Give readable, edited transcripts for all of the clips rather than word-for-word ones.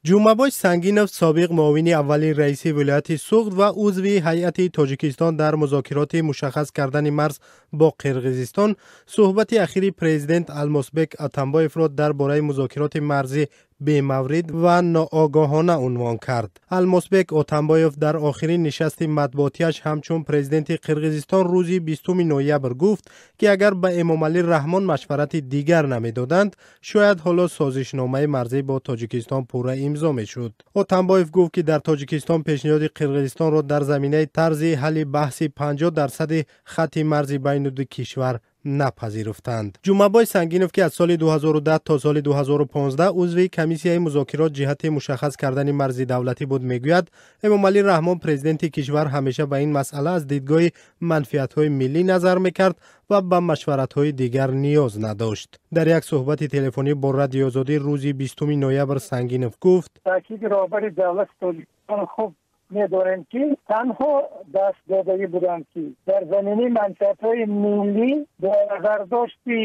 Ҷумабой Сангинов, собиқ муовини аввали раиси вилояти Суғд ва узви ҳайати Тоҷикистон дар музокироти мушаххас кардани марз бо Қирғизистон, суҳбати ахири президент Алмосбек Атамбоевро дар бораи музокироти марзӣ бемаврид ва ноогоҳона унвон кард. Алмосбек Отамбоев дар охирин нишасти матбуотиаш ҳамчун президенти Қирғизистон рӯзи 20 ноябр гуфт, ки агар ба Эмомалӣ Раҳмон машварати дигар намедоданд, шояд ҳоло созишномаи марзӣ бо Тоҷикистон пурра имзо мешуд. Отамбоев гуфт, ки дар Тоҷикистон пешниҳоди Қирғизистонро дар заминаи тарзи ҳалли баҳси 50% хатти марзи байни ду кишвар напазируфтанд. Ҷумабой Сангинов, ки аз соли 2010 то соли 2015 узви комиссияи музокирот ҷиҳати мушаххас кардани марзи давлатӣ буд, мегӯяд, Эмомалӣ Раҳмон, президенти кишвар, ҳамеша ба ин масъала аз дидгоҳи манфиатҳои миллӣ назар мекард ва ба машваратҳои дигар ниёз надошт. Дар як суҳбати телефонӣ бо Радиои Озодӣ рӯзи 20 ноябр Сангинов гуфт: таъкиди роҳбари давлати Тоҷикистон хуб медонем, ки танҳо даст додагӣ буданд, ки дар заминаи манфиатҳои миллӣ бо назардошти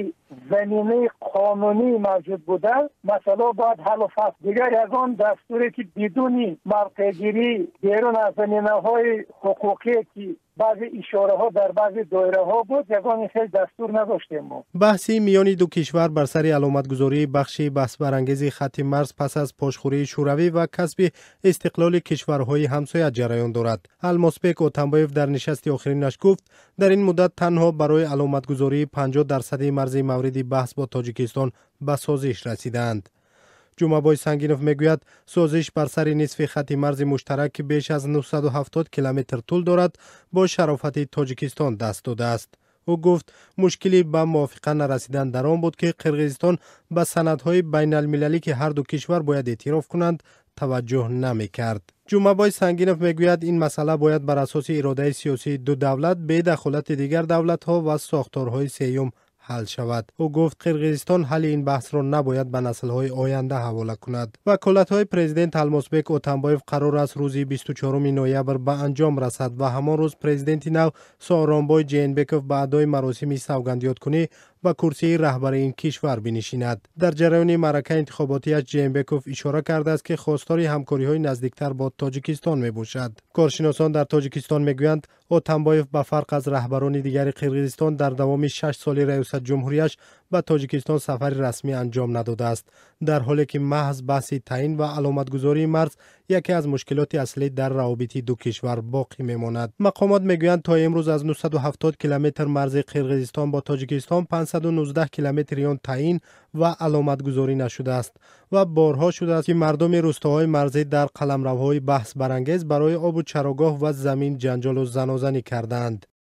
заминаи қонунӣ мавҷуд буда масъалао бояд ҳаллу фасл. Дигар ягон дастуре, ки бидуни мавқеъгирӣ берун аз заминаҳои ҳуқуқие, ки баъзе ишораҳо дар баъзе доираҳо буд, ягон хел дастур надоштем мо. Баҳси миёни ду кишвар бар сари аломатгузории бахши баҳсбарангези хатти марз пас аз пошхӯрии Шӯравӣ ва касби истиқлоли кишварҳои ҳамсоя ҷараён дорад. Алмосбек Отамбоев дар нишасти охиринаш гуфт, дар ин муддат танҳо барои аломатгузории 50% марзи мавриди баҳс бо Тоҷикистон ба созиш расидаанд. Ҷумабой Сангинов мегӯяд, созиш бар сари нисфи хатти марзи муштарак, ки беш аз 970 километр тӯл дорад, бо шарофати Тоҷикистон даст додааст. Ӯ гуфт, мушкилӣ ба мувофиқа нарасидан дар он буд, ки Қирғизистон ба санадҳои байналмилалӣ, ки ҳарду кишвар бояд эътироф кунанд, таваҷҷӯҳ намекард. Ҷумабой Сангинов мегӯяд, ин масъала бояд бар асоси иродаи сиёсии ду давлат бе дахолати дигар давлатҳо ва сохторҳои сеюм ҳал шавад. Ӯ гуфт, Қирғизистон ҳалли ин баҳсро набояд ба наслҳои оянда ҳавола кунад. Ваколатҳои президент Алмосбек Отамбоев қарор аст рӯзи 24 ноябр ба анҷом расад ва ҳамон рӯз президенти нав Сооронбой Ҷеенбеков ба адои маросими савгандёдкунӣ ба курсии раҳбари ин кишвар бинишинад. Дар ҷараёни маъракаи интихоботиаш Ҷеенбеков ишора кардааст, ки хостори ҳамкориҳои наздиктар бо Тоҷикистон мебошад. Коршиносон дар Тоҷикистон мегӯянд, Отамбоев ба фарқ аз раҳбарони дигари Қирғизистон дар давоми 6 соли раёсатҷумҳурияш ба Тоҷикистон сафари расмӣ анҷом надодааст, дар ҳоле ки маҳз баҳси таъин ва аломатгузории марз яке аз мушкилоти аслӣ дар равобити ду кишвар боқӣ мемонад. Мақомот мегӯянд, то имрӯз аз 970 километр марзи Қирғизистон бо Тоҷикистон 519 километри он таъин ва аломатгузорӣ нашудааст ва борҳо шудааст, ки мардуми рӯстоҳои марзӣ дар қаламравҳои баҳсбарангез барои обу чарогоҳ ва замин ҷанҷолу занозанӣ кардаанд.